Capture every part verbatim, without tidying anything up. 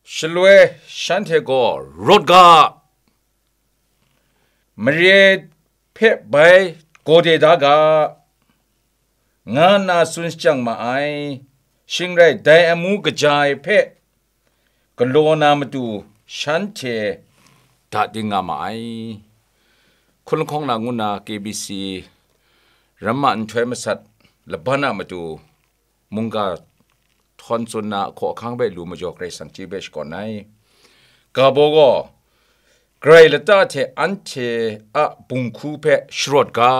Shaloi shanhte gaw, "Rawt ga, mare hpe bai gawde da ga," nga nna tsun shajang ma ai. Shing rai, dai amu kaja ai hpe galaw na matu shanhte da ding nga ma ai. Hkun lahkawng na ngu na K B C ramma nhtoi masat laban a matu mungga htawn tsun na ahkaw ahkang hpe lu majaw Karai Kasang chye hpe shakawn ai. Ga baw gaw, Karai lata hte anhte a bunghku hpe sharawt ga,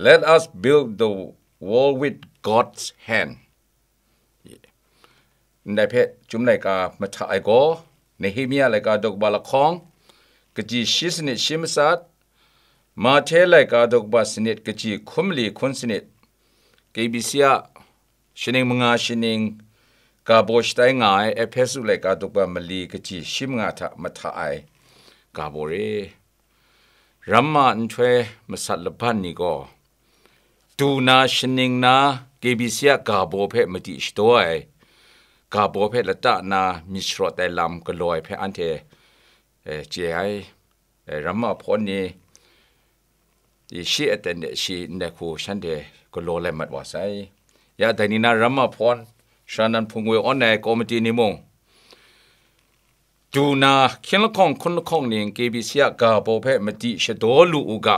"Let us build the wall with God's hand." Ndai hpe Chyum laika mahta ai gaw, Nehemia laika daw kaba lahkawng, kaji shi sanit shi masat, Mahte laika daw kaba sanit, kaji hkun mali hkun sanit, K B C a shaning manga shaning ga baw shatai nga ai, Ehpesu laika daw kaba mali, kaji shi manga hta mahta ai ga baw re. Ramma nhtoi masat laban ni gaw, du na shaning na K B C a ga baw hpe madi shadaw ai, ga baw hpe lata na myit sharawt ai lam galaw ai hpe anhte, eh, chye ai. Eh, ramma hpawn ni, i shi aten de shi ndai hku shanhte galaw lai mat wa sai. Ya dai ni na ramma hpawn, Shannan Hpung we awn ai komiti ni mung, du na hkyin lahkawng hkun lahkawng ning K B C a ga baw hpe madi shadaw lu u ga,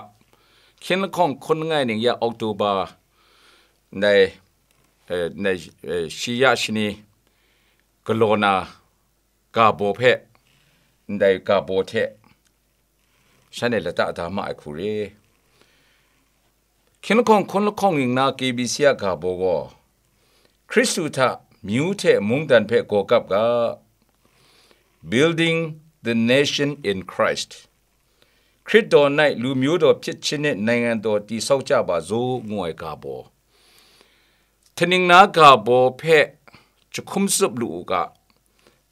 hkyin lahkawng hkun langai ning ya Oktoba ndai, eh, ndai, eh, shi ya shani galaw na ga baw hpe, ndai ga baw hte shanhte lata da ma ai hku re. Hkyin lahkawng hkun lahkawng ning na K B C a ga baw gaw, Hkristu hta myu hte mungdan hpe gaw kap ga, "Building the nation in Christ." Hkrit daw nai, lu myu daw hpyit shin nit, nai ngan daw di sau chya ba zaw ngu ai ga baw. Htaning na ga baw hpe jahkum tsup lu u ga,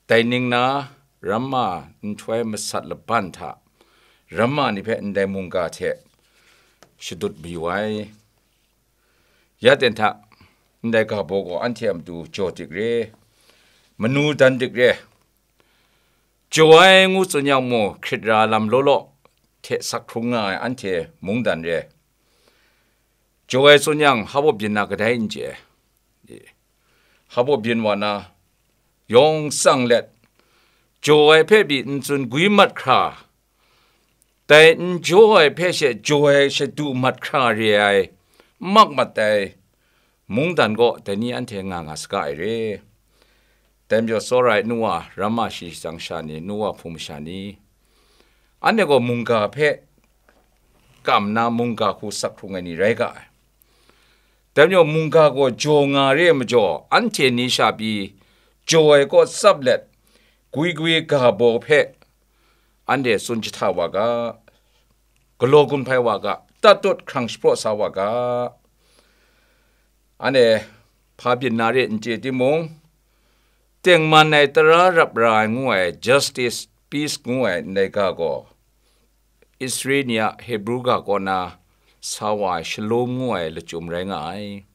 dai ning na ramma nhtoi masat laban hta, ramma ni hpe ndai mungga hte shadut mayu ai. Ya ten hta, ndai ga baw gaw anhte a matu jaw dik re, manu dan dik re. Jaw ai ngu tsun yang mung, hkrit ra lam law law hte sak hkrung nga ai anhte mungdan re. Jaw ai tsun yang, hpa baw byin na kadai n chye ai. Hpa baw byin wa na, yawng tsang let, jaw ai hpe pyi n tsun gwi mat hkra, dai n jaw ai hpe she jaw ai shadu mat hkra re ai, n mak mat ai mungdan gaw dai ni anhte nga nga saga ai re. Dai majaw, tsawra ai nu wa, ramma shi shatsang sha ni, nu wa hpung masha ni, anhte gaw mungga hpe kam na mungga hku sak hkrung ai ni rai ga ai. Dai majaw, mungga gaw jaw nga re ai majaw, anhte ni sha pyi jaw ai kaw tsap let, gwi gwi ga baw hpe anhte tsun jahta wa ga, galaw gun hpai wa ga, tatut hkrang shapraw sa wa ga. Anhte hpa byin na re n chye timung, tengman ai tara rap ra ai ngu ai, justice, peace ngu ai ndai ga gaw, Israel ni a Hebru ga kaw na sa wa ai shalom ngu ai lachyum rai nga ai.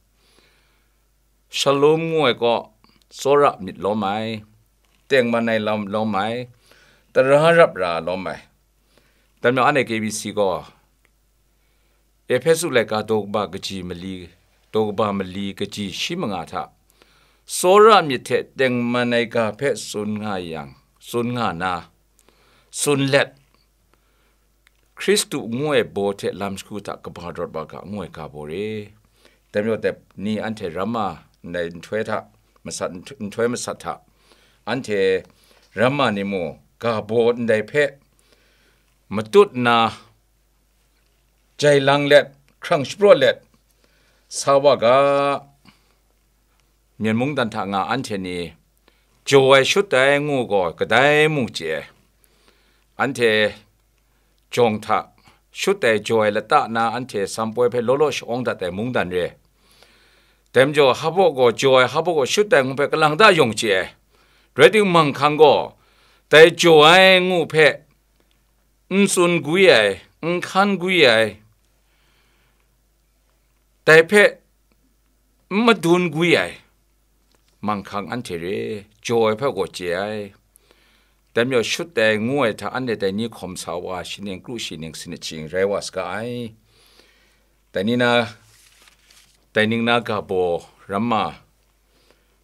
Shalom ngu ai gaw, tsawra myit lawm ai, tengman ai lam lawm ai, tara rap ra lawm ai. Dai majaw, anhte K B C gaw, Ehpesu laika daw kaba kaji mali, daw kaba mali kaji shi manga hta, tsawra myit hte tengman ai ga hpe tsun nga yang, tsun nga na, tsun let, Hkristu ngu ai baw hte lam shagu hta kaba rawt wa ga ngu ai ga baw re. Dai majaw, dai ni anhte ramma ndai nhtoi hta, masat, nhtoi masat hta, anhte ramma ni mung ga baw ndai hpe matut nna, jai lang let, hkrang shapraw let sa wa ga. Myen mungdan hta nga anhte ni jaw ai shut ai ngu gaw kadai mung chye ai. Anhte jawng hta shut ai jaw ai lata na anhte sampoi hpe law law sha-awng dat ai mungdan re. Dai majaw, hpa baw gaw jaw ai, hpa baw gaw shut ai ngu hpe kalang ta yawng chye ai. Rai timung, hkang gaw dai jaw ai ngu hpe n tsun gwi ai, n hkan gwi ai, dai hpe n madun gwi ai, manghkang anhte re, jaw ai hpe gaw chye ai. Dai majaw shut ai ngu ai hta anhte dai ni hkawm sa wa, shi ning kru shi ning sanit shi rai wa saga ai. Dai ni na, dai ning na ga baw ramma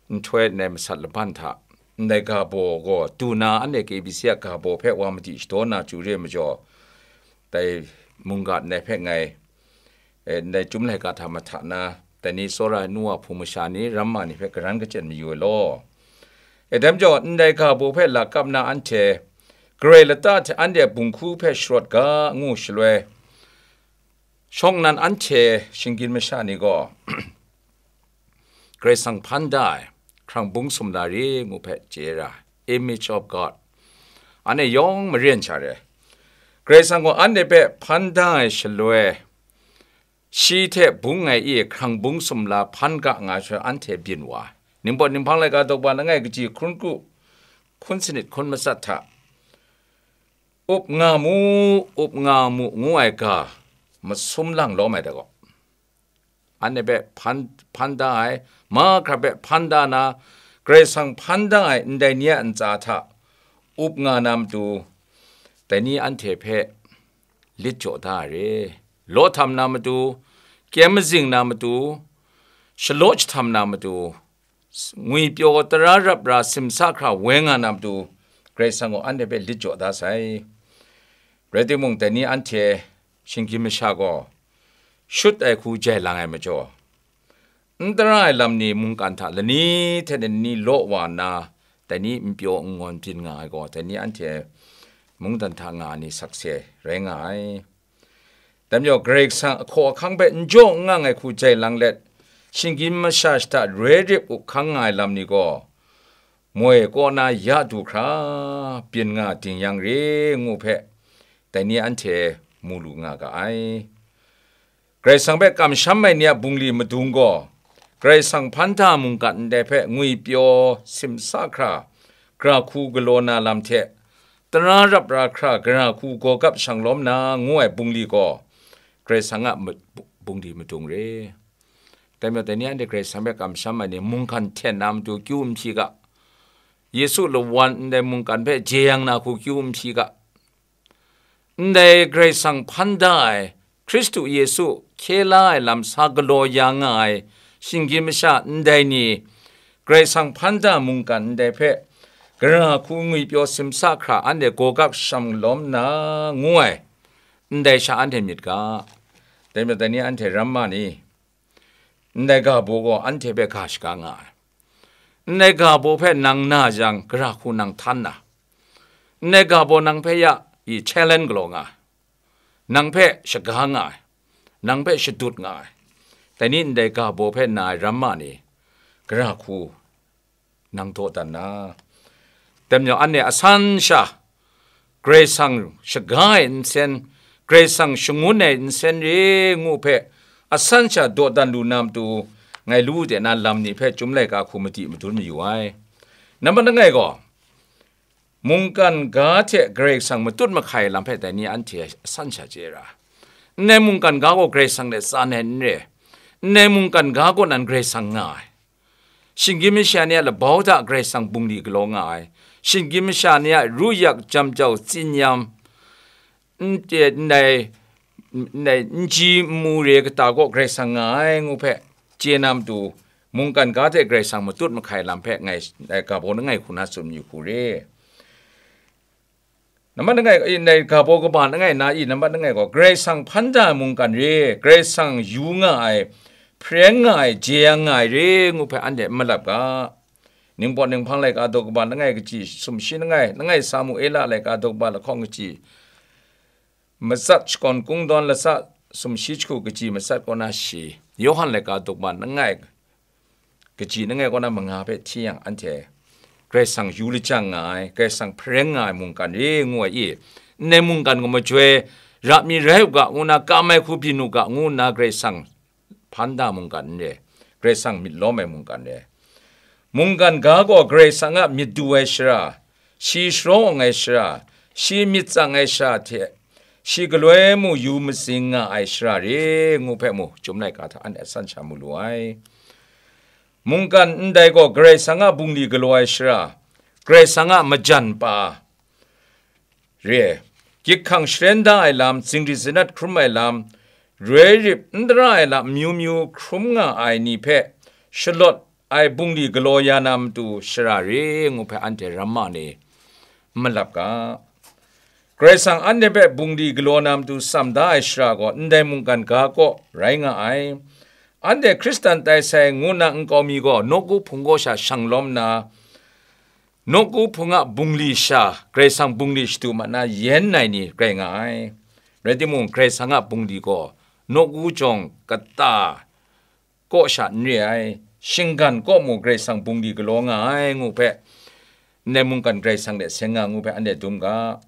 nhtoi ndai masat laban hta, ndai ga baw gaw du na anhte K B C a ga baw hpe wa madi shadaw na chyu re ai majaw, dai mungga ndai hpe ngai, e, ndai Chyum laika hta mahta na, dai ni tsawra ai nu wa hpung masha ni, ramma ni hpe karan kachyen mayu ai law. E, dai majaw, ndai ga baw hpe lakap na anhte, Karai lata hte anhte a bunghku hpe sharawt ga, ngu shaloi, shawng nnan anhte shinggyim masha ni gaw, Karai Kasang hpan da ai hkrang bung sumla re ngu hpe chye ra, image of God, anhte yawng maren sha re. Karai Kasang gaw anhte hpe hpan da ai shaloi, shi hte bung ai e hkrang bung sumla hpan ga nga shaloi anhte byin wa ai. Ningpawt ninghpang laika daw ba langai kaji hkun kru, hkun sanit hkun matsat hta, up nga mu, up nga mu ngu ai ga, masum lang lawm ai da gaw. Anhte hpe hpan, hpan da ai, mahkra hpe hpan da na, Karai Kasang hpan da ai ndai ni a ntsa hta up nga na matu, dai ni anhte hpe lit jaw da ai re. Law htam na matu, kyem mazing na matu, shalaw jahtam na matu, ngwipyaw tara rap ra simsa hkra woi nga na matu, Karai Kasang gaw anhte hpe lit jaw da sai. Rai timung, dai ni anhte shinggyim masha gaw shut ai hku jai lang ai majaw, n tara ai lam ni mungkan hta lani hte lani law wa nna, dai ni n pyaw n ngawn byin nga ai gaw, dai ni anhte mungdan hta nga ai ni sakse rai nga ai. Dai majaw, Karai Kasang ahkaw ahkang hpe n jaw n ngang ai hku jai lang let, shinggyim masha shada roi rip up hkang nga ai lam ni gaw, moi kaw na ya du hkra, byin nga ding yang re ngu hpe, dai ni anhte mu lu nga ga ai. Karai Kasang hpe kamsham ai ni a bungli madung gaw, Karai Kasang hpan da mungkan ndai hpe ngwipyaw simsa hkra, gara hku galaw na lam hte, tara rap ra hkra, gara hku gaw gap shang lawm na ngu ai bungli gaw, Karai Kasang a ma-, bungli madung re. Dai majaw, dai ni anhte Karai Kasang hpe kamsham ai ni, mungkan hten na matu kyu n hpyi ga, Yesu lawan ndai mungkan hpe jeyang na hku kyu n hpyi ga, ndai Karai Kasang hpan da ai, Hkristu Yesu hkye la ai lam sa galaw ya nga ai, shinggyim masha ndai ni, Karai Kasang hpan da mungkan ndai hpe, gara hku ngwipyaw simsa hkra anhte gaw gap shang lawm na ngu ai, ndai sha anhte myit ga. Dai majaw, dai ni anhte ramma ni, ndai ga baw gaw anhte hpe ga shaga nga ai. Ndai ga baw hpe nang na jang, gara hku nang htan na. Ndai ga baw nang hpe ya i challenge galaw nga ai. Nang hpe shaga nga ai. Nang hpe shadut nga ai. Dai ni ndai ga baw hpe na ai ramma ni, gara hku nang dawdan na. Dai majaw, anhte asan sha, Karai Kasang shaga ai nsen, Karai Kasang shangun ai nsen re ngu hpe, asan sha dawdan lu na matu, ngai lu de na lam ni hpe Chyum laika hku madi madun mayu ai. Nambat langai gaw, mungkan ga hte Karai Kasang matut mahkai ai lam hpe dai ni anhte asan sha chye ra. Ndai mungkan ga gaw Karai Kasang hte tsan ai n re. Ndai mungkan ga kaw nan Karai Kasang nga ai. Shinggyim masha ni a labau hta Karai Kasang bungli galaw nga ai. Shinggyim masha ni a ru yak jam jau tsin yam, n-, ndai, ndai n ji n mu re kata kaw Karai Kasang nga ai ngu hpe chye na matu, mungkan ga hte Karai Kasang matut mahkai lam hpe ngai, ngai ga baw langai hku na tsun yu hku re. Nambat langai, i, ndai ga baw kaba langai na i, nambat langai gaw, Karai Kasang hpan da ai mungkan re, Karai Kasang yu nga ai, hpareng nga ai, jeyang nga ai re ngu hpe anhte n malap ga. Ningpawt ninghpang laika daw kaba langai kaji sumshi langai, langai Samuela laika daw kaba lahkawng kaji, matsat shakawn kungdawn latsa sumshi jahku kaji matsat kaw na shi, Yawhan laika daw kaba langai kaji langai kaw na manga hpe hti yang, anhte Karai Kasang yu lajang nga ai, Karai Kasang hpareng nga ai mungkan re ngu ai i, ndai mungkan gaw majoi, ra mi rai u ga ngu na, kam ai hku byin u ga ngu nna Karai Kasang hpan da mungkan n re, Karai Kasang myit lawm ai mungkan re. Mungkan ga gaw Karai Kasang a myit du ai shara, shi sharawng ai shara, shi myit tsang ai shara hte, shi galoi mu yu matsing nga ai shara re ngu hpe mu, Chyum laika hta anhte asan sha mu lu ai. Mungkan ndai gaw Karai Kasang a bungli galaw ai shara, Karai Kasang a majan pa re ai. Gyit hkang sharen da ai lam, zingri zinat hkrum ai lam, roi rip n dara ai lam amyu myu hkrum nga ai ni hpe shalawt ai bungli galaw ya na matu shara re ngu hpe anhte ramma ni n malap ga. Karai Kasang anhte hpe bungli galaw na matu tsam da ai shara gaw ndai mungkan ga kaw rai nga ai. Anhte Hkristan tai sai ngu na nkau mi gaw nawku hpung kaw sha shang lawm nna, nawku hpung a bungli sha, Karai Kasang bungli shadu mat na yen ai ni rai nga ai. Rai timung, Karai Kasang a bungli gaw nawku jawng kata kaw sha n re ai, shinggan kaw mung Karai Kasang bungli galaw nga ai ngu hpe, ndai mungkan Karai Kasang hte seng nga ngu hpe anhte dum ga.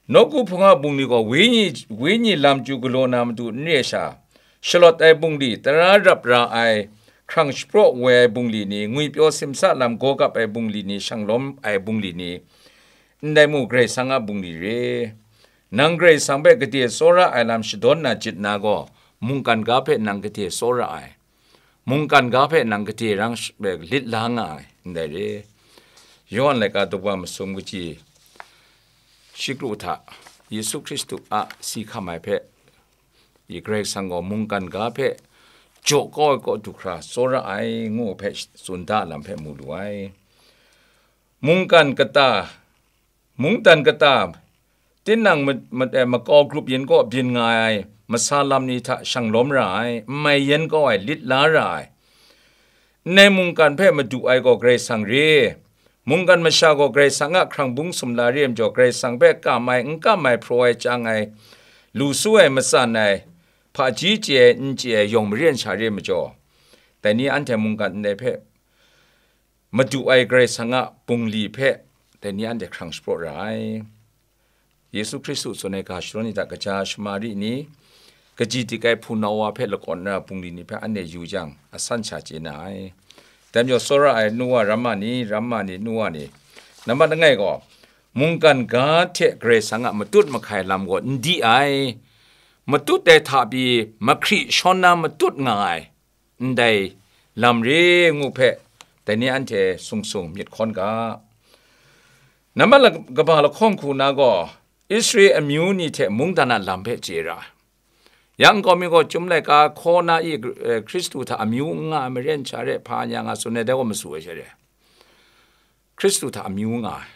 Nawku hpung a bungli gaw wenyi, wenyi lam chyu galaw na matu n re sha, shalawt ai bungli, tara rap ra ai, hkrang shapraw woi ai bungli ni, ngwipyaw simsa lam gaw gap ai bungli ni, shang lawm ai bungli ni, ndai mu Karai Kasang a bungli re. Nang Karai Kasang hpe gade tsawra ai lam shadawn na jit na gaw, mungkan ga hpe nang gade tsawra ai, mungkan ga hpe nang gade rang sh-, lit la nga ai, ndai re. Yawhan laika dawa masum kaji shi kru hta Yesu Hkristu a si hkam ai hpe, i Karai Kasang gaw mungkan ga hpe jaw kau ai kaw du hkra tsawra ai ngu hpe tsun da lam hpe mu lu ai. Mungkan kata, mungdan kata, tinang ma-, ma-, eh, makau grup yin kaw byin nga ai masa lam ni hta shang lawm ra ai, n mai yen kau ai lit la ra ai. Nnai mungkan hpe madu ai gaw Karai Kasang re. Mungkan masha gaw Karai Kasang a hkrang bung sumla re ai majaw, Karai Kasang hpe kam ai, n kam ai, hpraw ai, chyang ai, lu su ai, matsan ai, hpaji chye ai, n chye ai, yawng maren sha re ai majaw, dai ni anhte mungkan ndai hpe madu ai Karai Kasang a bungli hpe dai ni anhte hkrang shapraw ra ai. Yesu Hkristu tsun ai ga shadawn ni hta kaja shamari ni, kaji dik ai hpunau wa hpe lakawn na bungli ni hpe anhte yu jang, asan sha chye na ai. Dai majaw tsawra ai nu wa ramma ni, ramma ni nu wa ni, nambat langai gaw, mungkan ga hte Karai Kasang a matut mahkai lam gaw n di ai, matut ai hta pyi mahkri shawn na matut nga ai, ndai lam re ngu hpe, dai ni anhte sung sung myit hkawn ga. Nambat la-, kaba lahkawng hku na gaw, Israel amyu ni hte mungdan a lam hpe chye ra. Yang kau mi gaw, Chyum laika hkaw na i, eh, Hkristu hta amyu n nga ai maren sha re, hpa nya nga tsun ai, dai gaw masu ai sha re. Hkristu hta amyu nga ai,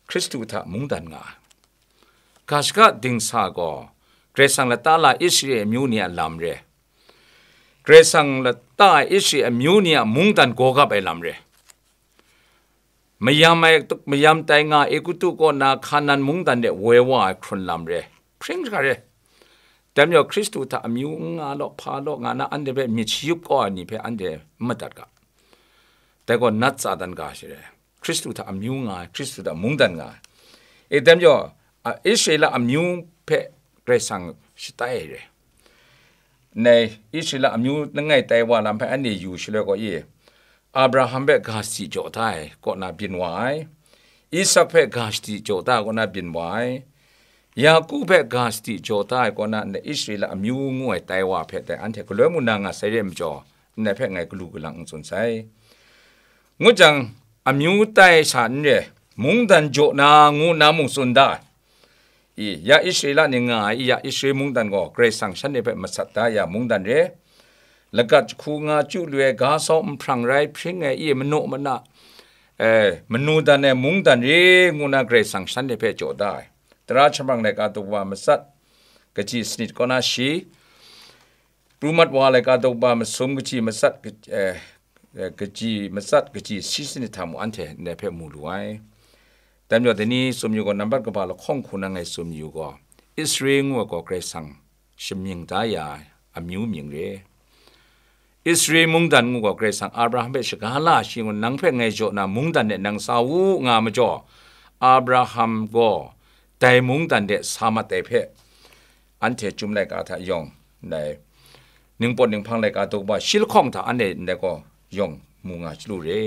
Hkristu hta mungdan nga ai. Ga shaka dingsa gaw, Karai Kasang lata la Israel amyu ni a lam re. Karai Kasang lata ai Israel amyu ni a mungdan gaw gap ai lam re. Mayam ai, mayam tai nga Egutu kaw na Hkanan mungdan de woi wa ai hkrun lam re. Hpring hkra re. Dai majaw Hkristu hta amyu n nga law, hpa law nga na anhte hpe myit shayup kau ai ni hpe anhte n madat ga. Dai gaw nat tsa dan ga shi re. Hkristu hta amyu nga ai, Hkristu hta mungdan nga ai. E, dai majaw, a, Israela amyu hpe Karai Kasang shatai ai re. Nai Israela amyu langai tai wa lam hpe anhte yu shaloi gaw, e, Abraham hpe ga sadi jaw da ai kaw na byin wa ai, Isak hpe ga sadi jaw da ai kaw na byin wa ai, Yaku hpe ga sadi jaw da ai kaw na ndai Israela amyu ngu ai tai wa hpe dai anhte galoi mung na nga sai re ai majaw, ndai hpe ngai galu galang n tsun sai. Ngut jang, amyu tai sa n re, mungdan jaw na ngu na mung tsun da ai. I, ya Israela ni nga ai, i, ya Israel mungdan gaw Karai Kasang shanhte hpe masat da ya mungdan re. Lagat jahku nga chyu lu ai, ga sau nhprang rai hpring ai, i, manu mana, eh, manu dan ai mungdan re ngu na Karai Kasang shanhte hpe jaw da ai. Tara Hparawng laika dawa matsat, kaji sanit kaw na shi, Pru mat wa laika dawa masum kaji matsat, eh, eh, kaji matsat, kaji shi sanit hta mung anhte ndai hpe mu lu ai. Dai majaw, dai ni tsun yu gaw, nambat kaba lahkawng hku na ngai tsun yu gaw, Israel ngu ai gaw Karai Kasang shamying da ya ai amyu mying re. Israel mungdan ngu gaw Karai Kasang Abraham hpe shaga la shi ngu, nang hpe ngai jaw na mungdan de nang sa u nga majaw, Abraham gaw dai mungdan de sa mat ai hpe, anhte Chyum laika hta yawng, ndai ningpawt ninghpang laika daw kaba shi lahkawng hta anhte ndai gaw yawng mu nga chyalu re.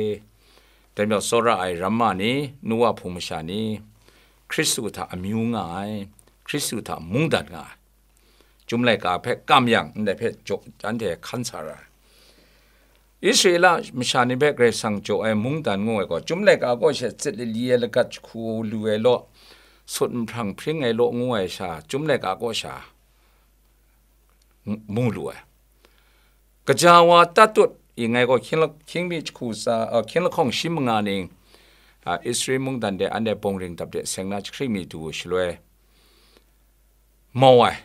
Dai majaw, tsawra ai ramma ni, Noa hpung masha ni, Hkristu hta amyu nga ai, Hkristu hta mungdan nga ai, Chyum laika hpe kam yang, ndai hpe jaw, anhte hkan sa ra ai. Israela masha ni hpe Karai Kasang jaw ai mungdan ngu ai gaw, Chyum laika kaw she tsit lali ai lagat jahku lu ai law, sut nhprang hpring ai law ngu ai sha, Chyum laika kaw sha, mu lu ai. Kaja wa Tatut i ngai gaw hkying la-, hkying mi jahku tsa, uh, hkying lahkawng shi manga ning, uh, Israel mungdan de anhte bawng ring dap de seng na jahkring mi du shaloi, mau ai.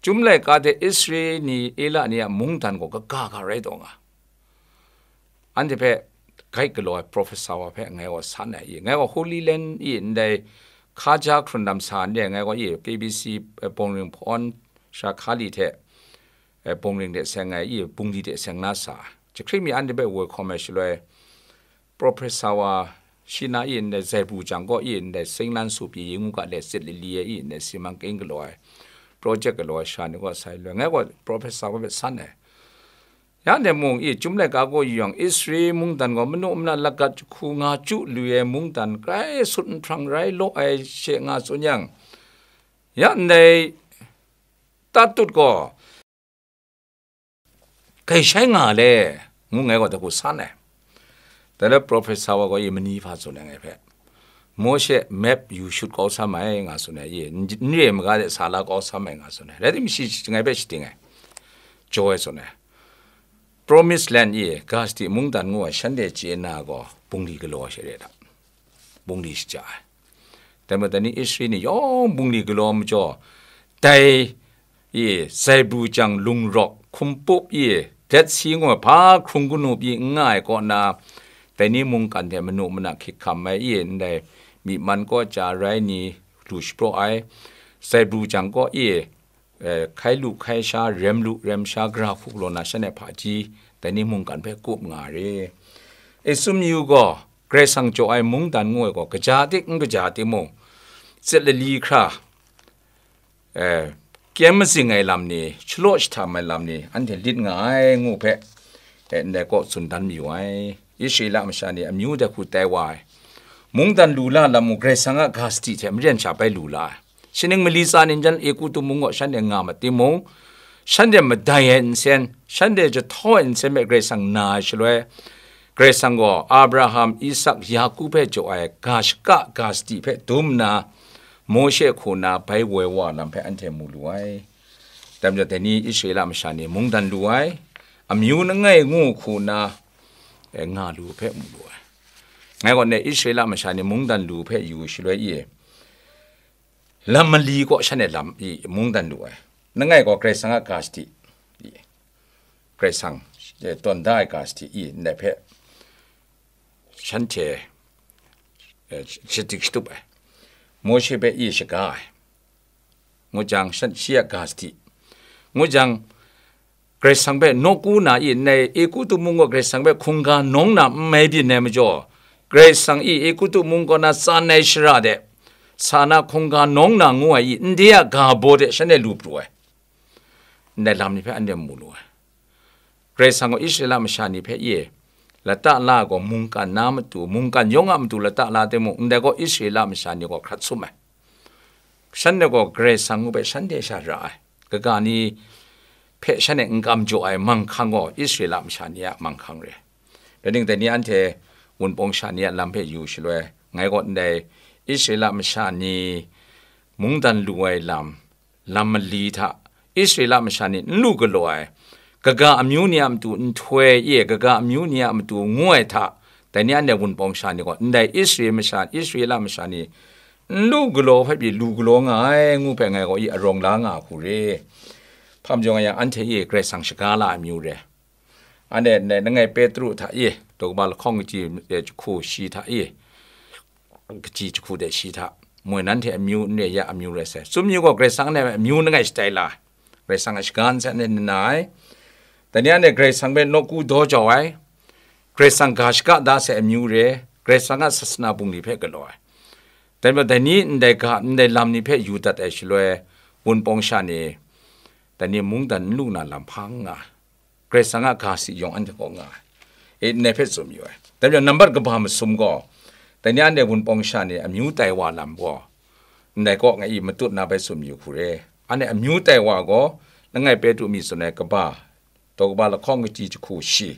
Chyum laika de Israel ni, Ela ni a mungdan gaw kaga ga rai taw nga. Anhte hpe gai galaw ai professor wa hpe ngai gaw san ai i, ngai gaw Holy Land i ndai hkaja hkrun lam sa nde, ngai gaw i K B C, eh, bawng ring hpawn sha hka li hte, eh, bawng ring de seng ai i, bungli de seng na sa ai. Jahkring mi anhte hpe woi hkawm ai shaloi, professor wa shi na i ndai zaibru jang gaw i ndai singlan su pyi yi ngu ga le sit lali ai i ndai simang king galaw ai, project galaw ai sha ni gaw sai loi, ngai gaw professor wa hpe san ai. Yang de mung i Chyum laika kaw yu yang, Israel mungdan gaw manu mana lagat jahku nga chyu lu ai mungdan grai sut nhprang rai law ai she nga tsun yang, ya ndai Tatut gaw, "Kai shai nga le," ngu ngai gaw dagu san ai. Dai le professor wa gaw i mani hpa tsun ai ngai hpe, "Mawshe map yu shut kau sam ai," nga tsun ai, i n-, n re maga de sa la kau sam ai nga tsun ai. Rai timung shi ngai hpe shating ai, jaw ai tsun ai. Promised Land i ga sadi mungdan ngu ai shanhte chye na gaw bungli galaw ai she re da. Bungli shaja ai. Dai majaw dai ni Israel ni yawng bungli galaw majaw, dai i zaibru jang lungrawk hkum pup i Dead Sea ngu ai hpa hkrung kanu pyi n nga ai kaw na, dai ni mungkan hte manu mana hkik hkam ai i ndai myi man kaw ja rai ni lu shapraw ai, zaibru jang kaw i, eh, hkai lu hkai sha, rem lu rem sha, gara hku galaw na shanhte hpaji, dai ni mungkan hpe kup nga re. Esu myu gaw, Karai Kasang jaw ai mungdan ngu ai gaw, kaja tik n kaja timung, tsit lali hkra, eh, kyem mazing ai lam ni, shalaw jahtam ai lam ni, anhte lit nga ai ngu hpe, eh, ndai kaw tsun dan mayu ai. Israela masha ni amyu dai hku tai wa ai. Mungdan lu la lam mung, Karai Kasang a ga sadi hte maren sha bai lu la ai. Shaning mali tsa ning jan Egutu mung gaw shanhte nga ma timung, shanhte madai ai nsen, shanhte jahtau ai nsen hpe Karai Kasang na ai shaloi, Karai Kasang gaw Abraham, Isak, Yaku hpe jaw ai ga shaka ga sadi hpe dum nna, Mawshe hku na bai woi wa lam hpe anhte mu lu ai. Dai majaw, dai ni Israela masha ni mungdan lu ai, amyu langai ngu hku na, eh, nga lu hpe mu lu ai. Ngai gaw ndai Israela masha ni mungdan lu hpe yu shaloi e, lam mali kaw shanhte lam i mungdan lu ai. Langai gaw Karai Kasang a ga sadi, i, Karai Kasang, eh, tawn da ai ga sadi i, ndai hpe shanhte, eh, shadik shatup ai. Mawshe hpe i shaga ai. Ngu jang, shan-, shi a ga sadi. Ngu jang, Karai Kasang hpe nawku na i, ndai Egutu mung gaw Karai Kasang hpe hkungga nawng na n mai byin ai majaw, Karai Kasang i Egutu mung kaw na tsan ai shara de, sa na hkungga nawng na ngu ai i, ndai a ga baw de shanhte lu pru ai. Ndai lam ni hpe anhte mu lu ai. Karai Kasang gaw Israela masha ni hpe ye, lata la gaw mungkan na matu, mungkan yawng a matu lata la timung, ndai gaw Israela masha ni gaw hkrat sum ai. Shanhte gaw Karai Kasang hpe shanhte sha ra ai. Kaga ni hpe shanhte n kam jaw ai manghkang gaw Israela masha ni a manghkang re. Rai ningdai ni anhte Wunpawng sha ni a lam hpe yu shaloi, ngai gaw ndai Israela masha ni mungdan lu ai lam, lam mali hta, Israela masha ni n lu galaw ai, kaga amyu ni a matu nhtoi e, kaga amyu ni a matu ngu ai hta, dai ni anhte Wunpawng sha ni gaw, ndai Israel masha, Israela masha ni n lu galaw hpe pyi lu galaw nga ai, ngu hpe ngai gaw i arawng la nga hku re. Hpa majaw nga yang, anhte e Karai Kasang shaga la ai amyu re. Anhte ndai langai Petru hta e, daw kaba lahkawng kaji, eh, jahku shi hta e, kaji jahku de shi hta, moi nanhte amyu n re, ya amyu rai sai. Tsun myu gaw Karai Kasang a amyu langai shatai la ai. Karai Kasang a shaga nsen e na ai. Dai ni anhte Karai Kasang hpe nawku daw jau ai. Karai Kasang ga shaka da sai amyu re. Karai Kasang a sasana bungli hpe galaw ai. Dai majaw dai ni ndai ga, ndai lam ni hpe yu dat ai shaloi, Wunpawng sha ni, dai ni mungdan n lu na lam hpa n nga ai. Karai Kasang a ga sadi yawng anhte kaw nga ai. E, ndai hpe tsun yu ai. Dai majaw nambat kaba masum gaw, dai ni anhte Wunpawng sha ni amyu tai wa lam gaw, ndai kaw nga i matut na bai tsun yu hku re. Anhte amyu tai wa gaw, langai Petru mi tsun ai kaba, daw kaba lahkawng kaji jahku shi,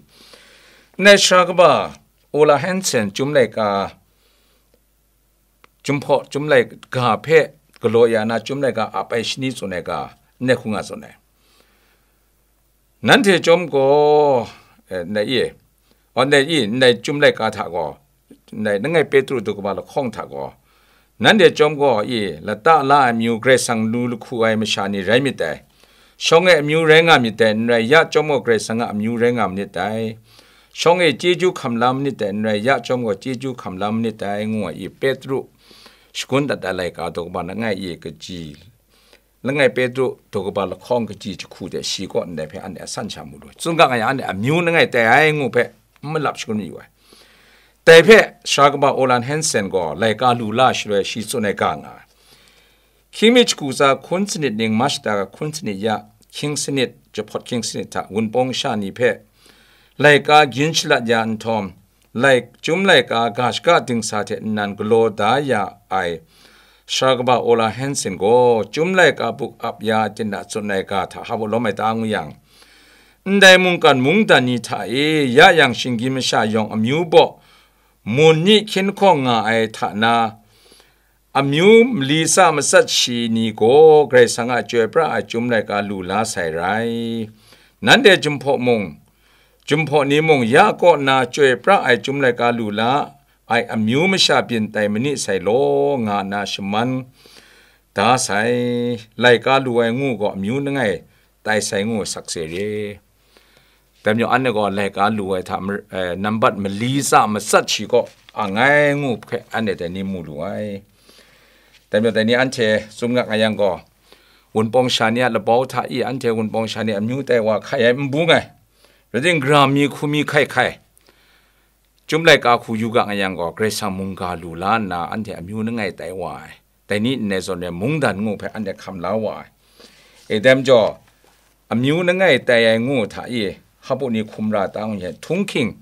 Ndai sara kaba, Ola Hansen Chyum Laika, Chyum Hpaw Chyum Laika hpe galaw ya na Chyum Laika ap ai shani tsun ai ga, ndai hku nga tsun ai. Nanhte chyawm gaw, eh, ndai e, aw, ndai e, ndai Chyum Laika hta gaw, ndai langai Petru daw kaba lahkawng hta gaw, nanhte chyawm gaw e, lata la ai amyu Karai Kasang lu lahku ai masha ni rai myit dai. Shawng e amyu rai nga myit dai, n rai ya chyawm gaw Karai Kasang a amyu rai nga myit dai. Shawng e chyeju hkam la myit dai, n rai ya chyawm gaw chyeju hkam la myit dai, ngu ai e Petru shagun dat ai laika daw kaba langai e kaji, langai Petru daw kaba lahkawng kaji jahku de shi kaw ndai hpe anhte a san sha mu lu ai. Tsun ga nga yang anhte amyu langai tai ai ngu hpe n malap shagun mayu ai. Dai hpe, sara kaba Ola Hansen gaw laika lu la shaloi shi tsun ai ga nga ai. Hkying mi jahku tsa hkun sanit ning, March da hkun sanit ya, hkying sanit, jahpawt hkying sanit hta Wunpawng sha ni hpe laika gyin shalat ya nhtawm, lai, Chyum Laika ga shaka dingsa hte nnan galaw da ya ai sara kaba Ola Hansen gaw Chyum Laika buk ap ya ai tin a tsun ai ga hta hpa lawm ai ta ngu yang, ndai mungkan mungdan ni hta e ya yang shinggyim masha yawng amyu baw mun ni hkyin hkawng nga ai hta na, amyu mali tsa matsat shi ni gaw Karai Kasang a chyoi pra ai Chyum Laika lu la sai rai. Nanhte Chyum Hpaw mung, Chyum Hpaw ni mung ya kaw na chyoi pra ai Chyum Laika lu la ai amyu masha byin tai ma ni sai law, nga nna shaman da sai. Laika lu ai ngu gaw amyu langai tai sai ngu sakse re. Dai majaw anhte gaw laika lu ai hta mar-, eh, nambat mali tsa matsat shi kaw ang ai ngu hpe anhte dai ni mu lu ai. Dai majaw dai ni anhte tsun nga nga yang gaw, Wunpawng sha ni a labau hta e anhte Wunpawng sha ni amyu tai wa hkai ai n bung ai. Rai timung, gara mi hku mi hkai hkai. Chyum Laika hku yu ga nga yang gaw, Karai Kasang mungga lu la nna anhte amyu langai tai wa ai. Dai ni ndai zawn e mungdan ngu hpe anhte hkam la wa ai. E, dai majaw, amyu langai tai ai ngu hta e, hpa ni hkum ra ta ngu hte, htunghking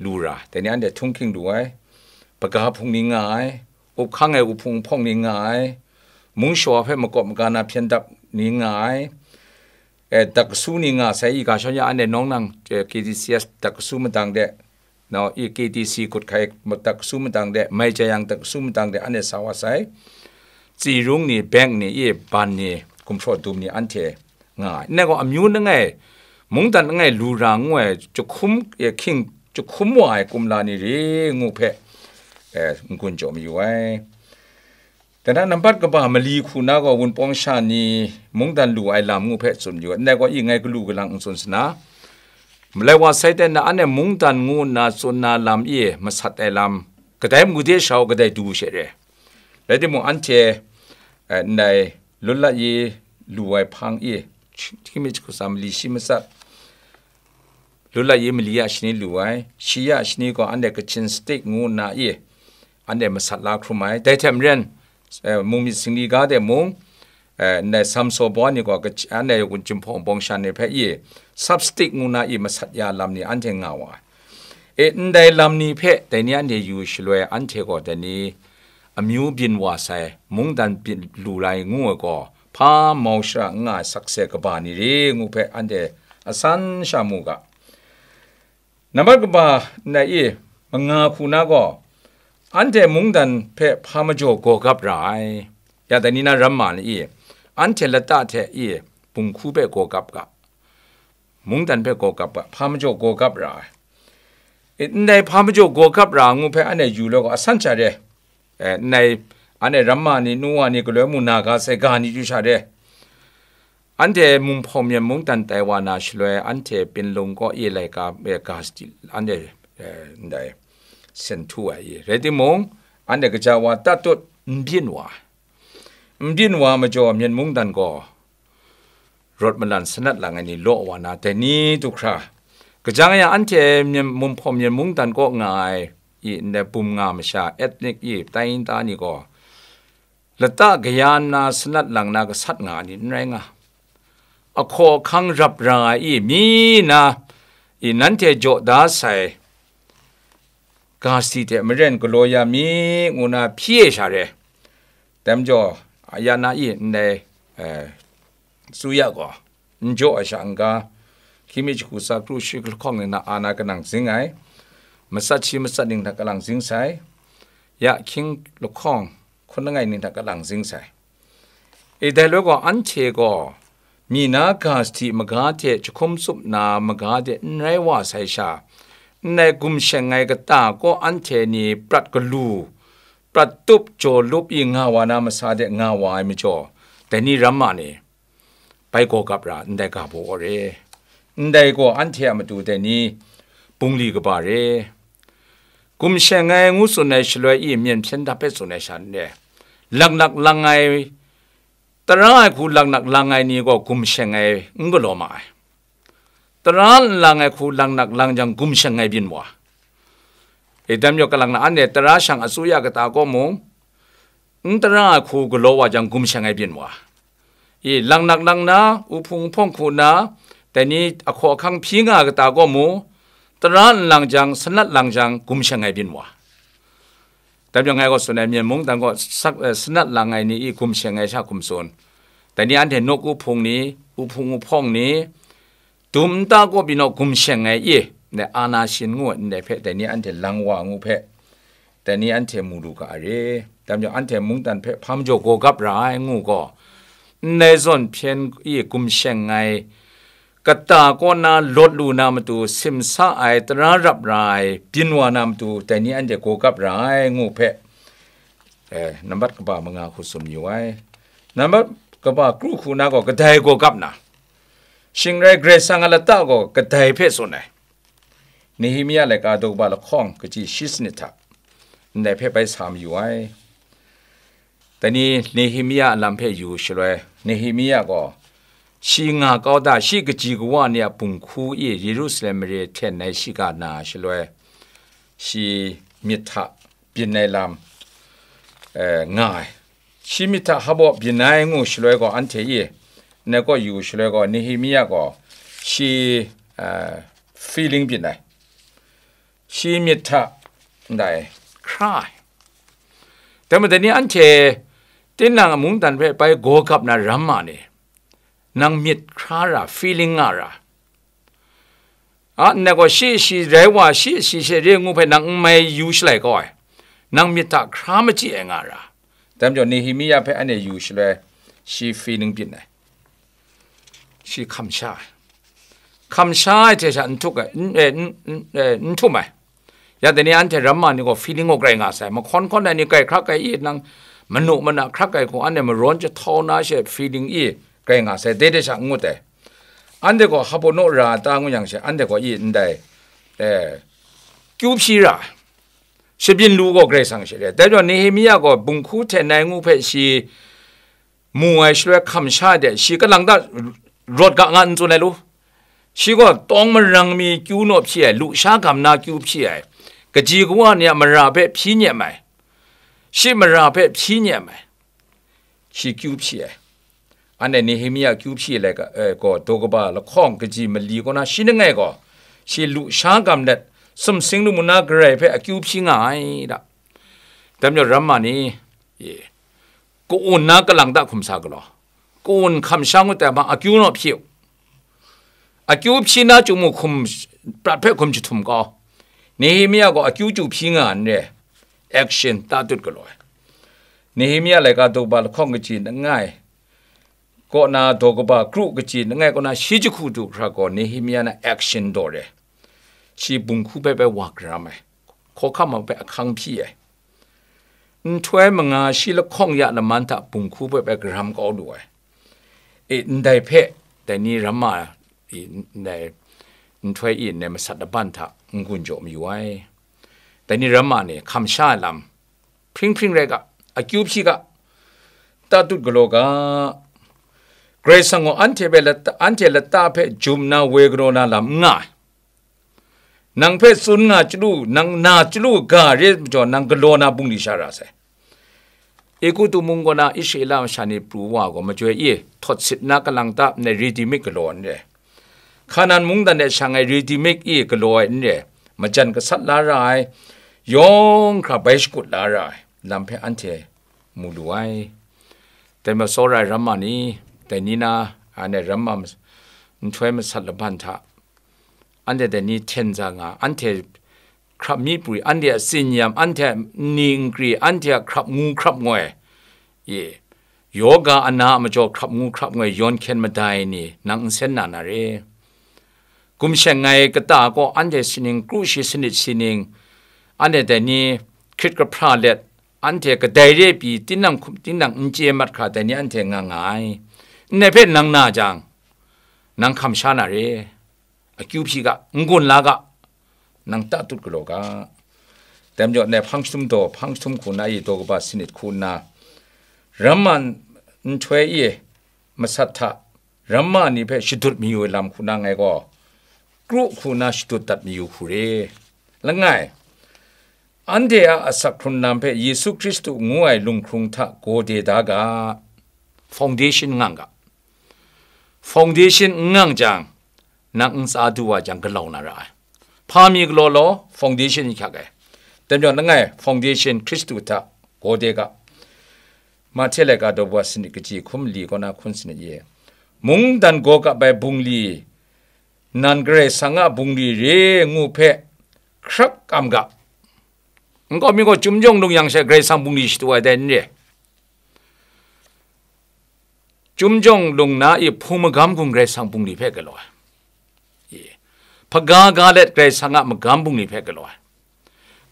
lu ra, dai ni anhte htunghking lu ai, hpaga hpung ni nga ai, up hkang ai uhpung uhpawng ni nga ai, mung shawa hpe makawp maga na hpyen dap ni nga ai, eh, dak kasu ni nga sai, i ga shawng ya anhte nawng nang, eh, K T C S dak kasu madang de, nau, i K T C kut hkai dak kasu madang de, mai jai yang dak kasu madang de, anhte sa wa sai. Tsi rung ni, bank ni, i ban ni, gumhpraw dum ni, anhte nga ai. Ndai gaw amyu langai, mungdan langai lu ra ngu ai, jahkum, eh, hkying jahkum wa ai kumla ni re ngu hpe, eh, n-gun jaw mayu ai. Dai na nambat kaba mali hku na gaw Wunpawng sha ni mungdan lu ai lam ngu hpe tsun yu ai. Ndai gaw i ngai galu galang n tsun sa na, malai wa sai ten na anhte mungdan ngu nna tsun na lam e masat ai lam, kadai mung de shau kadai du she re. Rai timung, anhte, eh, ndai Lutlatyi lu ai hpang e, hkying mi jahku tsa mali shi matsat, Lutlatyi mali a shani lu ai, shi a shani gaw anhte Kachin State ngu nna e, anhte masat la hkrum ai. Dai hte maren, eh, mung myit singli ga de mung, eh, ndai Samso baw ni gaw, Kach-, anhte Wunpawng sha ni hpe e, sub state ngu nna e masat ya lam ni anhte nga wa ai. E, ndai lam ni hpe dai ni anhte yu shaloi, anhte gaw dai ni amyu byin wa sai, mungdan byin lu ai ngu ai gaw, hpa mau shara n nga ai sakse kaba ni re ngu hpe anhte asan sha mu ga. Nambat kaba ndai e, manga hku na gaw, anhte mungdan hpe hpa majaw gaw gap ra ai. Ya dai ni na ramma ni e, anhte lata hte e, bunghku hpe gaw gap ga, mungdan hpe gaw gap ga, hpa majaw gaw gap ra ai. E, ndai hpa majaw gaw gap ra ngu hpe anhte yu law gaw, asan sha re. Eh, ndai, anhte ramma ni, nu wa ni, galoi mung na ga sai ga ni chyu sha re. Anhte mung hpawng myen mungdan tai wa na shaloi, anhte Pinlung kaw e laika, eh, ga sadi, anhte, eh, ndai, sen htu ai e. Rai timung, anhte kaja wa tatut n byin wa ai. N byin wa majaw, myen mungdan gaw rawt malan sanat lang ai ni law wa na, dai ni du hkra. Kaja nga yang anhte myen, mung hpawng myen mungdan kaw nga ai, i ndai bum nga masha, ethnic i, tai nta ni gaw, lata kaya nna sanat lang na gasat nga ai ni n rai nga. Ahkaw ahkang rap ra ai i, mi na, i nanhte jaw da sai, ga sadi hte maren galaw ya mi, ngu na hpyi e sha re. Dai majaw, ya na i ndai, eh, Tsuya gaw, n jaw ai sha n-ga, Hkying mi jahku tsa kru shi lahkawng ning hta ana kalang zing ai, matsat shi matsat ning hta kalang zing sai, ya hkying lahkawng hkun langai ning hta kalang zing sai. E, dai loi gaw, anhte gaw myi na ga sahti maga hte jahkum tsup na maga de n rai wa sai sha, ndai gumsheng ai kata kaw anhte ni prat galu, prat tup jaw lup i nga wa na masa de nga wa ai majaw, dai ni ramma ni bai gaw gap ra ndai ga baw re. Ndai gaw anhte a matu dai ni bungli kaba re. Gumsheng ai ngu tsun ai shaloi i myen hpyen dap hpe tsun ai sha n re. Laknak lang ai, tara ai hku laknak lang ai ni gaw gumsheng ai n galaw ma ai. Tara n lang ai hku laknak lang jang gumsheng ai byin wa. E, dai majaw kalang na anhte tara shang asuya kata kaw mung, n tara ai hku galaw wa jang gumsheng ai byin wa. I, laknak lang na, uhpung hpawng hku na, dai ni ahkaw ahkang hpyi nga ai kata gaw mu, tara n lang jang, sanat lang jang, gumsheng ai byin wa. Dai majaw ngai gaw tsun ai, myen mungdan gaw sak, eh, sanat lang ai ni i gumsheng ai sha hkum tsun. Dai ni anhte nawku hpung ni, uhpung uhpawng ni, dum nta kaw pyi naw gumsheng ai i, ndai ana shin ngu ai ndai hpe, dai ni anhte lang wa ngu hpe, dai ni anhte mu lu ga ai re. Dai majaw anhte mungdan hpe hpa majaw gaw gap ra ai ngu gaw, ndai zawn hpyen i gumsheng ai kata kaw na lawt lu na matu simsa ai, tara rap ra ai, byin wa na matu dai ni anhte gaw gap ra ai ngu hpe, eh, nambat kaba manga hku tsun yu ai. Nambat kaba kru hku na gaw kadai gaw gap na, shing rai Karai Kasang a lata gaw kadai hpe tsun ai. Nehemia laika daw kaba lahkawng kaji shi sanit hta, ndai hpe bai sa mayu ai. Dai ni Nehemia a lam hpe yu shaloi, Nehemia gaw shi nga kau da, shi kaji kawa ni a bunghku i Yerusalem mare hten ai shiga na shaloi, shi myit hta byin ai lam, eh, nga ai. Shi myit hta hpaw byin ai ngu shaloi gaw, anhte i, ndai kaw yu shaloi gaw, Nehemia gaw shi, eh, feeling byin ai. Shi myit hta ndai hkra ai. Dai majaw ni anhte tinang a mungdan hpe bai gaw gap na ramma ni, nang myit hkra ra, feeling nga ra. A, ndai gaw shi shi rai wa, shi shi she re ngu hpe nang n mai yu shalai kau ai. Nang myit hta hkra machyi ai nga ra. Dai majaw Nehemia hpe anhte yu shaloi, shi feeling byin ai. Shi hkam sha ai. Hkam sha ai hte sha n htuk ai, n, eh, n, n, eh, n htum ai. Ya dai ni anhte ramma ni gaw feeling gaw grai nga sai. Mahkawn hkawn ai ni grai hkrak ai i nang manu mana hkrak ai hku anhte marawn jahtau na she feeling i grai nga sai. Dai de sha n ngut ai. Anhte gaw hpawnau ra ta ngu yang she, anhte gaw i ndai, eh, kyu hpyi ra. Shabyin lu gaw Karai Kasang she re. Dai majaw Nehemia gaw bunghku hten ai ngu hpe shi mu ai shaloi hkam sha ai de, shi kalang ta rawt ga nga n tsun ai lu. Shi gaw tawng marang mi kyu naw hpyi ai, lusha gam na kyu hpyi ai, kaji kawa ni a mara hpe hpyi nyem ai, shi mara hpe hpyi nyem ai, shi kyu hpyi ai. Anhte Nehemia kyu hpyi ai laika, eh, gaw, daw kaba lahkawng kaji mali kaw na shi langai gaw, shi lusha gam let, sumsing lamu na Karai hpe akyu hpyi nga ai da. Dai majaw ramma ni, ye, ka-un na kalang ta hkum sa galaw, ka-un hkam sha ngut ai hpang akyu naw hpyi u. Akyu hpyi na chyu mu hkum, prat hpe hkum jahtum kau. Nehemia gaw akyu chyu hpyi nga n re, action ta tut galaw ai. Nehemia laika daw kaba lahkawng kaji langai kaw na, daw kaba kru kaji langai kaw na, shi jahku du hkra gaw Nehemia na action daw re. Shi bunghku hpe bai wa garam ai, hkawhkam hpe ahkang hpyi ai. Nhtoi manga shi lahkawng ya laman hta bunghku hpe bai garam kau lu ai. E, ndai hpe, dai ni ramma i, ndai nhtoi i ndai masat laban hta n-gun jaw mayu ai. Dai ni ramma ni hkam sha ai lam, hpring hpring rai ga, akyu hpyi ga, ta tut galaw ga. Karai Kasang gaw anhte hpe lata, anhte lata hpe jum na woi kanaw na lam n nga ai. Nang hpe tsun nga chyalu, nang na chyalu ga re ai majaw, nang galaw na bungli sha ra sai. Egutu mung kaw na Israela masha ni pru wa gaw, majoi e htawt sit na kalang ta ndai ready made galaw ai n re. Hkanan mungdan de shang ai ready made e galaw ai n re. Majan gasat la ra ai, yawng hkra bai shakut la ra ai lam hpe anhte mu lu ai. Dai majaw tsawra ai ramma ni, dai ni na, anhte ramma mas-, nhtoi masat laban hta, anhte dai ni hten za nga, anhte hkrap mi pru, anhte a tsinyam, anhte a nni nkri, anhte a hkrap ngu hkrap ngoi, e, yoga ana a majaw hkrap ngu hkrap ngoi yawn hkyen madai ni, nang n sen na na re. Gumshen ngai kata gaw anhte sining, kru shi sanit sining, anhte dai ni hkrit kahpra let, anhte kadai re pyi tinang hkum tinang n chye mat hkra dai ni anhte nga nga ai. Ndai hpe nang na jang, nang hkam sha na re. Akyu hpyi ga, n-gun la ga, nang tatut galaw ga. Dai majaw, ndai hpang jahtum daw, hpang jahtum hku na e daw kaba sanit hku nna, ramma nhtoi e masat hta, ramma ni hpe shadut mayu ai lam hku na ngai gaw, kru hku na shadut dat mayu hku re. Langai, anhte a asak hkrun lam hpe Yesu Hkristu ngu ai lunghkrung hta gawde da ga, foundation ngang ga. Foundation n ngang jang, nang ntsa du wa jang, galaw na ra ai. Hpa mi galaw law, foundation hkyak ai. Dai majaw, langai foundation Hkristu hta gawde ga. Mahte laika daw wa sanit kaji hkum li kaw na hkun sanit ye. Mungdan gaw kap ai bungli, nan Karai Kasang a bungli re ngu hpe hkrap kam ga. Nkau mi gaw Chyum jawng lung yang she Karai Kasang bungli shadu ai dai n re? Chyum jawng lung na e hpung magam gun Karai Kasang bungli hpe galaw ai. E, hpaga ga let Karai Kasang a magam bungli hpe galaw ai.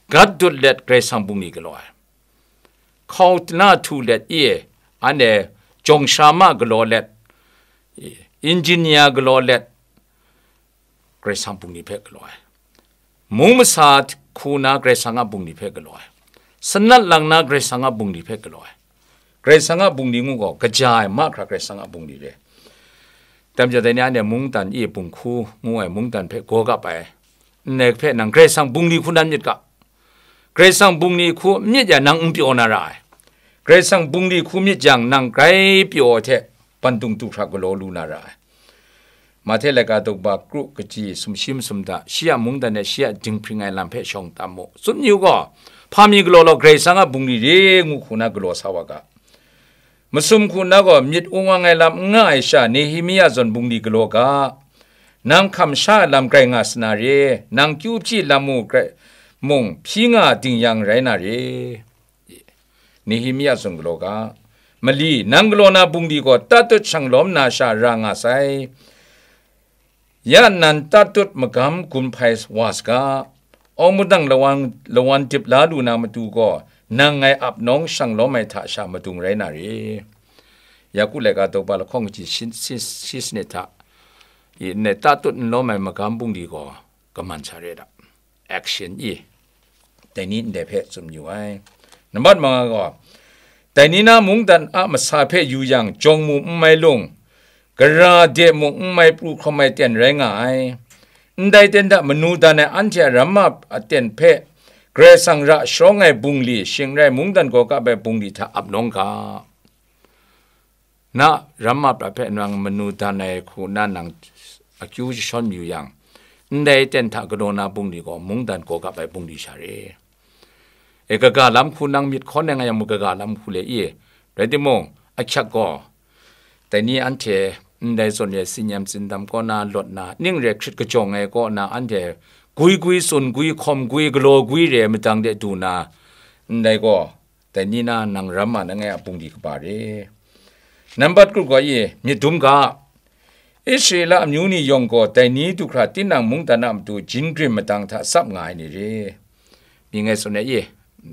Gat dut let Karai Kasang bungli galaw ai. Hkau na htu let e, anhte jawng sha ma galaw let, e, engineer galaw let, Karai Kasang bungli hpe galaw ai. Mung masa hku na Karai Kasang a bungli hpe galaw ai. Sanat lang na Karai Kasang a bungli hpe galaw ai. Karai Kasang a bungli ngu gaw, kaja ai mahkra Karai Kasang a bungli re. Dai majaw dai ni anhte mungdan e bunghku ngu ai mungdan hpe gaw kap ai. Ndai hpe nang Karai Kasang bungli hku nan myit ga. Karai Kasang bungli hku myit ya nang n pyaw na ra ai. Karai Kasang bungli hku myit jang, nang grai pyaw ai hte bandung du hkra galaw lu na ra ai. Mahte laika daw kru kaji sumshi masum hta, shi a mungdan e shi a dinghpring ai lam hpe shawng tam mu. Tsun yu gaw, hpa mi galaw law, Karai Kasang a bungli re ngu hku na galaw sa wa ga. Masum hku na gaw myit wungwang ai lam n nga ai sha, Nehemia zawn bungli galaw ga. Nang hkam sha ai lam grai nga sa na re, nang kyu hpyi lam mu grai mung hpyi nga ding yang rai na re. Nehemia zawn galaw ga. Mali, nang galaw na bungli gaw tatut shang lawm na sha ra nga sai. Ya nan tatut magam gun hpai wa saga. Awng madang lawan, lawan dip la lu na matu gaw, nang ngai ap nawng shang lawm ai hta sha madung rai na re. Yaku laika daw lahkawng kaji shi, shi, shi sanit hta, e, ndai tatut n lawm ai magam bungli gaw, kaman sha re da. Action i, dai ni ndai hpe tsun yu ai. Nambat manga gaw, dai ni na mungdan a masa hpe yu yang, jawng mu n mai lung, gara de mung n mai pru hkawm ai ten rai nga ai. Ndai ten hta manu dan ai anhte a ramma aten hpe Karai Kasang ra sharawng ai bungli, shing rai mungdan gaw kap ai bungli hta ap nawng ga. Na ramma prat hpe nang manu dan ai hku na nang akyu jashawn mayu yang, ndai ten hta kanaw na bungli gaw mungdan gaw kap ai bungli sha re. E, kaga lam hku nang myit hkawn ai nga yang mu, kaga lam hku le i, rai timung, ahkyak gaw, dai ni anhte ndai zawn e tsinyam tsindam kaw na lawt na, ning re hkrit kajawng ai kaw na anhte gwi gwi, tsun gwi, hkawm gwi, galaw gwi re madang de du na, ndai gaw, dai ni na nang ramma langai a bungli kaba re. Nambat kru gaw e, myit dum ga. Israela amyu ni yawng gaw dai ni du hkra tinang mungdan a matu jin grim madang hta tsap nga ai ni re. Mying e tsun ai e,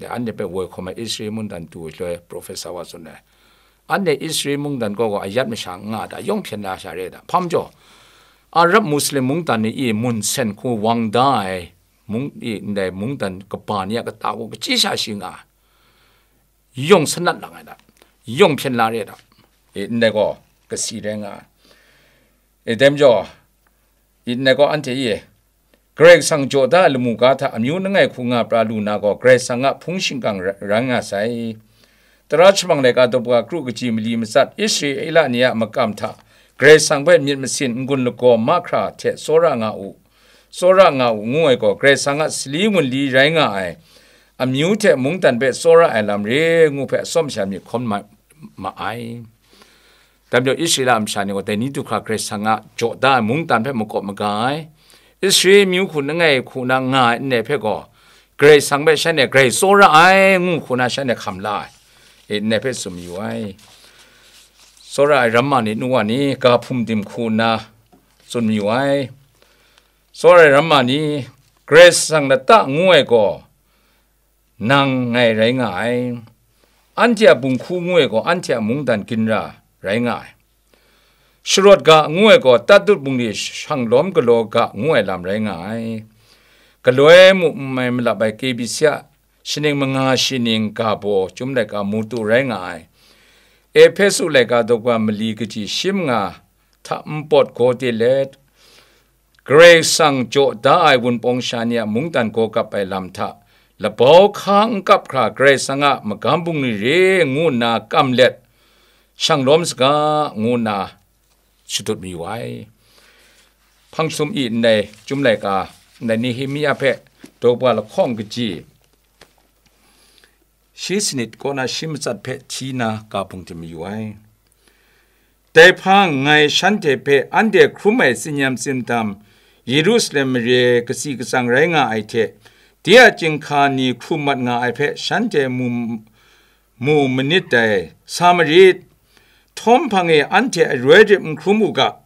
anhte hpe woi hkawm ai Israel mungdan du ai shaloi, professor wa tsun ai. Anhte Israel mungdan gaw gaw ayat masha n nga da, yawng hpyen la sha re da. Hpa majaw, Arab Muslim mungdan ni e mun sen hku wang da ai, mung, e, ndai mungdan kaba ni a kata gaw kachyi sha shi nga ai. Yawng sanat lang ai da, yawng hpyen la re da, e, ndai gaw kasi rai nga ai. E, dai majaw, e, ndai gaw anhte e, Karai Kasang jaw da ai lamu ga hta amyu langai hku nga pra lu na gaw, Karai Kasang a hpung shingkang ra-, ran nga sai. Tara shamang laika daw kru kaji mali matsat Israela ni a makam hta Karai Kasang hpe myit masin n-gun lagaw mahkra hte tsawra nga u, tsawra nga u ngu ai gaw, Karai Kasang a sali ngun li rai nga ai, amyu hte mungdan hpe tsawra ai lam re ngu hpe atsawm sha myit hkawn ma, ma ai. Dai majaw Israela masha ni gaw dai ni du hkra Karai Kasang a jaw da ai mungdan hpe makawp maga ai, Israel myu hku langai hku na nga ai ndai hpe gaw, Karai Kasang hpe shanhte grai tsawra ai, ngu hku na shanhte hkam la ai, e, ndai hpe tsun mayu ai. Tsawra ai ramma ni, nu wa ni, ga hpum dim hku na tsun mayu ai. Tsawra ai ramma ni, Karai Kasang lata ngu ai gaw, nang ngai rai nga ai. Anhte a bunghku ngu ai gaw, anhte a mungdan ginra rai nga ai. Sharawt ga ngu ai gaw, tatut bungli shanglawm galaw ga ngu ai lam rai nga ai. Galoi mu n mai malap ai K B C a shaning manga shi ning ga baw, Chyum laika mutu rai nga ai. Ehpesu laika daw ga mali kaji shi manga hta npawt gaw te let, Karai Kasang jaw da ai Wunpawng sha ni a mungdan gaw kap ai lam hta, labau hka n kap hkra Karai Kasang a magam bungli re ngu nna kam let, shanglawm saga, ngu nna shadut mayu ai. Hpang sum i ndai Chyum laika, ndai Nehemia hpe daw ga lahkawng kaji, shi sanit kaw na shi matsat hpe hti na ga bung tim mayu ai. Dai hpang ngai shanhte hpe anhte hkrum ai tsinyam tsimdam Yerusalem mare katsi katsang rai nga ai hte, de a chyinghka ni hkrum mat nga ai hpe shanhte mu, mu manit dai, sa marit. Htawm hpang e anhte aroi rip n hkrum u ga,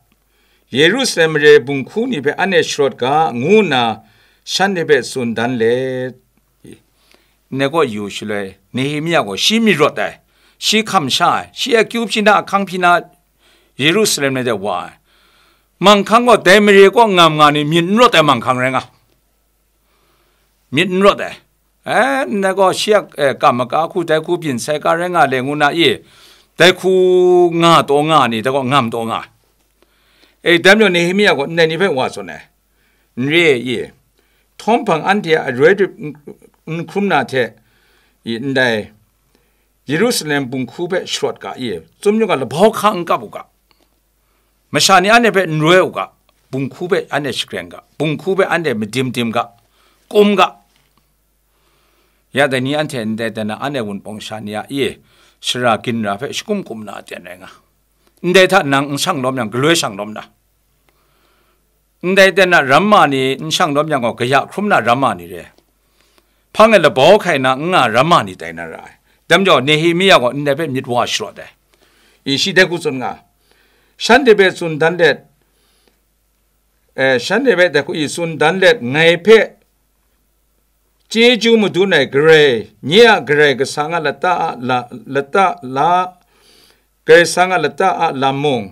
Yerusalem mare bunghku ni hpe anhte sharawt ga, ngu nna shanhte hpe tsun dan let, ndai kaw yu shaloi, Nehemia gaw shi myit rawt ai, shi hkam sha ai, shi akyu hpyi na, ahkang hpyi na, Yerusalem ni de wa ai. Manghkang gaw dai mare kaw ngam nga ni myit n rawt ai manghkang rai nga, myit n rawt ai. E, ndai gaw shi a, e, kam maka hku, dai hku byin sai ka rai nga le ngu na i, dai hku nga taw nga ni, dai gaw ngam taw nga. E, dai majaw Nehemia gaw ndai ni hpe wa tsun ai. N re ai i, htawm hpang anhte a aroi rip n, n hkrum na hte, i, ndai Yerusalem bunghku hpe sharawt ga i, tsun yu ga, labau hka n kap u ga, masha ni anhte hpe n roi u ga, bunghku hpe anhte shagreng ga, bunghku hpe anhte madim dim ga, kum ga. Ya dai ni anhte ndai dan na anhte Wunpawng sha ni a i, shara ginra hpe shakum kum na aten rai nga. Ndai hta nang n shanglawm yang, galoi shanglawm na. Ndai dan na ramma ni n shanglawm yang gaw, kaya hkrum na ramma ni re. Hpang e labau hkai na n nga ramma ni tai na ra ai. Dai majaw, Nehemia gaw ndai hpe myit wa sharawt ai. I, shi dai hku tsun nga, shanhte hpe tsun dan let, e, shanhte hpe dai hku i tsun dan let, ngai hpe chyeju madun ai Karai, nye a Karai Kasang a lata a la, lata la, Karai Kasang a lata a lam mung,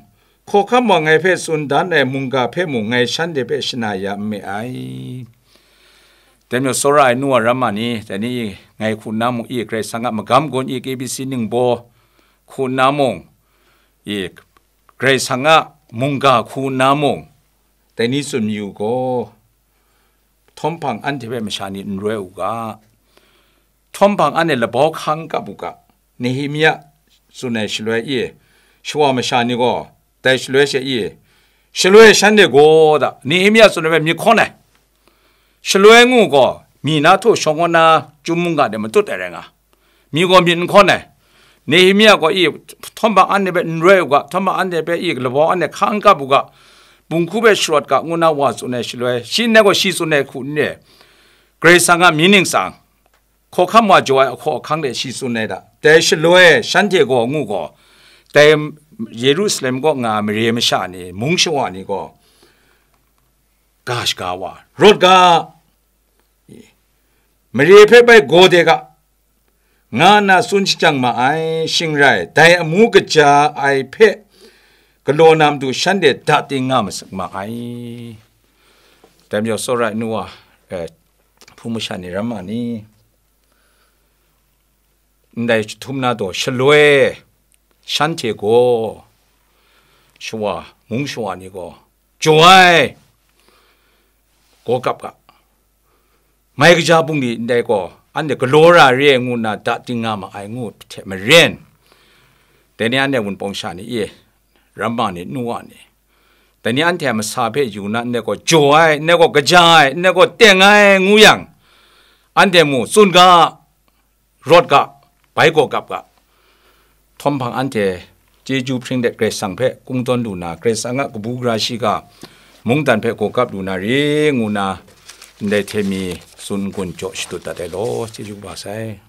hkawhkam wa ngai hpe tsun dan ai mungga hpe mung, ngai shanhte hpe shana ya n me ai. Dai majaw, tsawra ai nu wa ramma ni, dai ni i, ngai hku nna mung i, Karai Kasang a magam gun i, K B C ningbaw hku nna mung i, Karai Kasang a mungga hku nna mung, dai ni tsun mayu gaw, htawm hpang anhte hpe masha ni n roi u ga. Htawm hpang anhte labau hka n kap u ga. Nehemia tsun ai shaloi i, shawa masha ni gaw, dai shaloi she i, shaloi shanhte gaw da, Nehemia tsun ai hpe myit hkawn ai. Shaloi ngu gaw, mi na htu shawng na Chyum mungga de matut ai rai nga. Mi gaw myit n hkawn ai. Nehemia gaw i, htawm hpang anhte hpe n roi u ga, htawm hpang anhte hpe i, labau anhte hka n kap u ga, bunghku hpe sharawt ga, ngu na wa tsun ai shaloi, shi ndai gaw shi tsun ai hku n re, Karai Kasang a mying ningsang, hkawhkam wa jaw ai ahkaw ahkang de shi tsun ai da. Dai shaloi, shanhte gaw ngu gaw, dai Yerusalem kaw nga mare masha ni, mung shawa ni gaw, ga shaga wa, rawt ga, mare hpe bai gaw de ga, nga nna tsun shajang ma ai, shing rai, dai amu kaja ai hpe galaw na matu shanhte da ting nga masak ma ai. Dai majaw, tsawra ai nu wa, eh, hpung masha ni, ramma ni, ndai jahtum na taw shaloi, shanhte gaw, shawa, mung shawa ni gaw, jaw ai, gaw kap ga, mai kaja bungli ndai gaw, anhte galaw ra re ai ngu nna da ting nga ma ai ngu hte maren, dai ni anhte Wunpawng sha ni e, ramma ni, nu wa ni, dai ni anhte a masa hpe yu na, ndai gaw jaw ai, ndai gaw kaja ai, ndai gaw teng ai ngu yang, anhte mu tsun ga, rawt ga, bai gaw kap ga. Htawm hpang anhte chyeju hpring let Karai Kasang hpe kungdawn lu na, Karai Kasang a kabu gara shiga mungdan hpe gawgap lu na re, ngu na ndai hte mi tsun n-gun jaw shadut dat ai law, chyeju kaba sai.